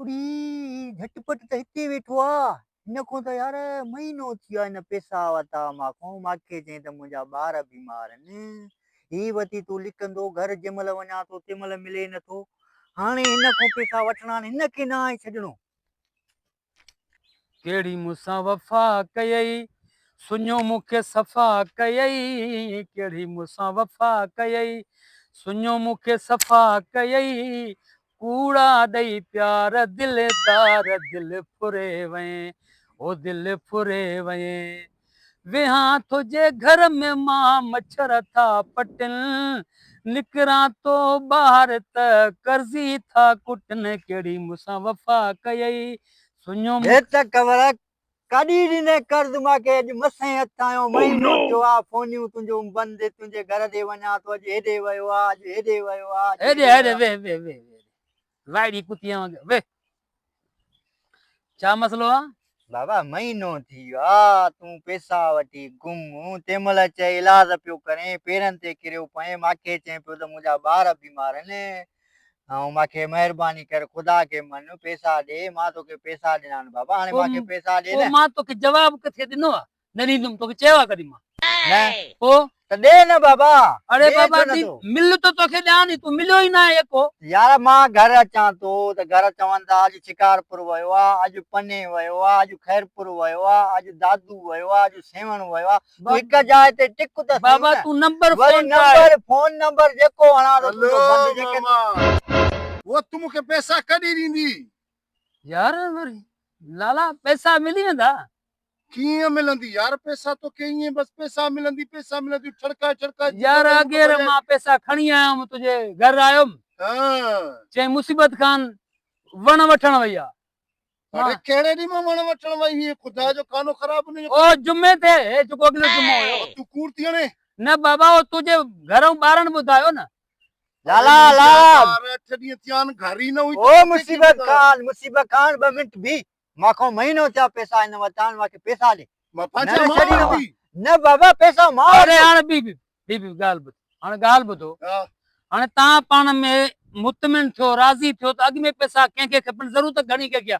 اڙي جهٽ پٽ ته هتي ويٺو آ. هن کان ته يار مهينو ٿي ويو آ هن پيسا ورتا مان کان. ماکي چيائين ته منهنجا ٻار بيمار آهن. هي وتي تون لڪندو گهر جنهن مهل وڃان ٿو تنهن مهل ملي نٿو. هاڻي هن کان پيسا وٺڻا آهن هن کي ناهي ڇڏڻو. ڪهڙي مون سان وفا ڪيئي، سڃو مون کي صفا ڪيئي، ڪهڙي مون سان وفا ڪيئي، سڃو مون کي صفا ڪيئي، ڪوڙا ڏئي پيار دلدار دل ڦري وئين، او دل ڦري وئين. ويهان ٿو جي گهر ۾ مان مڇر ٿا پٽن، نڪران ٿو ٻاهر ته قرضي ٿا ڪٽن، ڪهڙي مون سان وفا ڪيئي سڃو مون. هي ته ڪنور ڪڏي ڏنئي قرض مان کي اڄ مسين هٿ آيو مهينو ٿيو آ فونيون تنهنجون بند تنهنجي گهر ڏي وڃان ٿو اڄ هيڏي ويو آ اڄ هيڏي ويو آ اڄ هيڏي هيڏي هيڏي ويو آ. ويهه ويهه ويهه ويهه وائڙي ڪتي وانگر ويهه. ڇا مسئلو آ؟ بابا مهينو ٿي ويو آ تون پيسا وٺي گم تنهن مهل چئي علاج پيو ڪرين پيرن تي ڪريو پئين ماکي چئين پيو ته منهنجا ٻار بيمار آهن ۽ ماکي مهرباني ڪر خدا کي من پيسا ڏي مان توکي پيسا ڏنا آهن بابا هاڻي ماکي پيسا ڏي پوء نه. مان توکي جواب ڪٿي ڏنو آ؟ نه ڏيندم توکي چيو آ ڪڏهن مان؟ نه. پوء؟ ته ڏي نه بابا. اڙي ڏي بابا ڇو نه ڏي ٿو؟ مل ته توکي ڏيان ني تون مليو ئي ناهي يڪو. يار مان گهر اچان ٿو ته گهر چون ٿا اڄ شڪارپور ويو آ، اڄ پني ويو آ، اڄ خيرپور ويو آ، اڄ دادو ويو آ، اڄ سيوهڻ ويو آ، تون هڪ جاء تي ٽڪ ته سهي بابا نه. تون نمبر وري فون ڪر. نمبر فون نمبر جيڪو هڻان ٿو هلو تنهنجو بند جيڪي ماما هو تون مون کي پئسا ڪڏهن ڏيندي؟ يار وري لالا پئسا ملي ويندا. ڪيئن ملندي يار پئسا توکي ائين بس پئسا ملندي پئسا ملندي ٺڙڪائي ٺڙڪائي يار اڳير مان پئسا کڻي آيو هيم تنهنجي گهر آيم چيائين مصيبت خان وڻ وٺڻ وئي آ. اڙي ڪهڙي ڏينهن مان وڻ وٺڻ وئي هئين خدا جو ڪانو خراب ان جو. او جمعي تي هي جيڪو اڳلو جمعو هيو. تون ڪوڙ ٿي هڻين. نه بابا او تنهنجي گهرئون ٻارن ٻڌايو نه. لالا لالا. ٻار اٺ ڏينهن ٿيا آهن گهر ئي نه هئي. او مصيبت خان مصيبت خان ٻه منٽ بيهه مان کان مهينو ٿيا پيسا هن وٽ آهن مان کي پيسا ڏي. مان پنهنجا مان ورتي. نه بابا پيسا مان ورتي. اڙي هاڻ بي بي بي بي ڳالهه ٻڌ هاڻ ڳالهه ٻڌو هاڻي تان پاڻ ۾ مطمئن ٿيو راضي ٿيو ته اڳ ۾ پيسا ڪنهن کي کپن ضرورت گهڻي ڪنهن کي آهي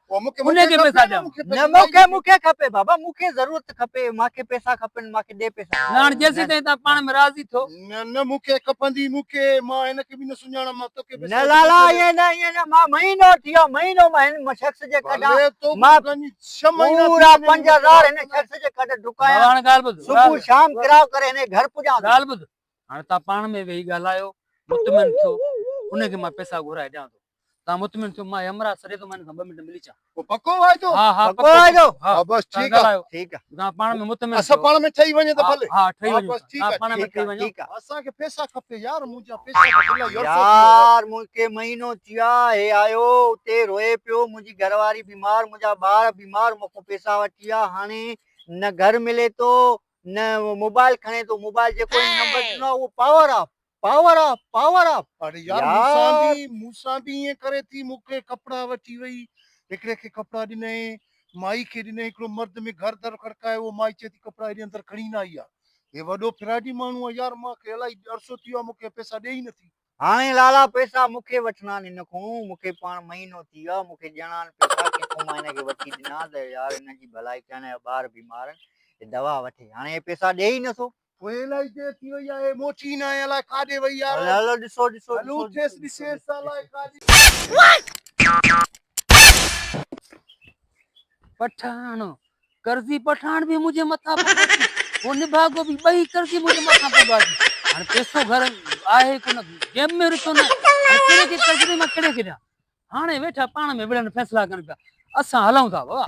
انهي کي پيسا ڏيان. نه مون کي مون کي کپي بابا مون کي ضرورت کپي مان کي پيسا کپن مان کي ڏي پيسا. نه هاڻ جيسين تائين تان پاڻ ۾ راضي ٿيو. نه نه مون کي کپندي مون کي مان هن کي به نه سڃاڻان مان توکي نه لالا ائين نه ائين نه مان مهينو ٿي ويو مهينو مان هن شخص جي ڪڍان مان پورا 5000 هن شخص جي ڪڍ ڊڪايان صبح شام ڪراء ڪري هن گهر پڄان ٿو. ڳالهه ٻڌ هاڻي تان پاڻ ۾ ويهي ڳالهايو مطمئن ٿيو ان کي مان پئسا گهرائي ڏيان ٿو. تان مطمئن ٿيو مان همراهه سڏي ٿو مان هن کان ٻه منٽ ملي اچان. پوء پڪو واعدو؟ ها ها پڪو واعدو؟ ها بس ٺيڪ آ. ٺيڪ آ. تان پاڻ ۾ مطمئن ٿيو. اسان پاڻ ۾ ٺهي وڃي ته ڀلي. ها ٺهي وڃو. بس ٺيڪ تان آ. پاڻ ۾ ٺهي وڃو. ٺيڪ آ. اسان کي پئسا کپي يار منهنجا پئسا ته الائي عرصو ٿي ويو آ. يار مون کي مهينو ٿي ويو آ هي آيو اتي روئي پيو منهنجي گهر واري بيمار منهنجا ٻار بيمار مون کان پئسا وٺي ويا هاڻي نه گهر ملي ٿو نه موبائل کڻي ٿو موبائل جيڪو هن نمبر ڏنو آ اهو power off power off power off. اڙي يار مون سان به مون سان به ائين ڪري ٿي مون کي ڪپڙا وٺي وئي هڪڙي کي ڪپڙا ڏنائين مائي کي ڏنائين هڪڙو مرد ۾ گهر در کڙڪايو اهو مائي چئي ٿي ڪپڙا هيڏي اندر کڻي نه آئي آ هي وڏو فراڊي ماڻهو آ يار مان کي الائي عرصو ٿي ويو آ مون کي پئسا ڏئي ئي نٿي. هاڻي لالا پئسا مون کي وٺڻا آهن هن کون مون کي پاڻ مهينو ٿي ويو آ مون کي ڏيڻا آهن پئسا ڪنهن کون مان هن کي وٺي ڏنا ته يار هن جي ڀلائي ڪيان هن جا ٻار بيمار آهن هي دوا وٺي هاڻي هي پئسا ڏئي ئي نٿو. پوء الائي دير ٿي وئي آهي موٽي نه آئي الائي ڪاڏي وئي يار. هلو هلو ڏسو ڏسو هلون ٿيس ڏسيس ته الائي ڪاڏي. پٺاڻ قرضي پٺاڻ به منهنجي مٿان پڳو ٿي هو نڀاڳو به ٻئي قرضي منهنجي مٿان پڳا ٿي هاڻي پئسو گهر آهي ڪونه جيب ۾ رتو نه هاڻي ڪهڙي کي قرض ڏي مان ڪهڙي کي ڏيان هاڻي ويٺا پاڻ ۾ وڙهن فيصلا ڪن پيا اسان هلون ٿا بابا.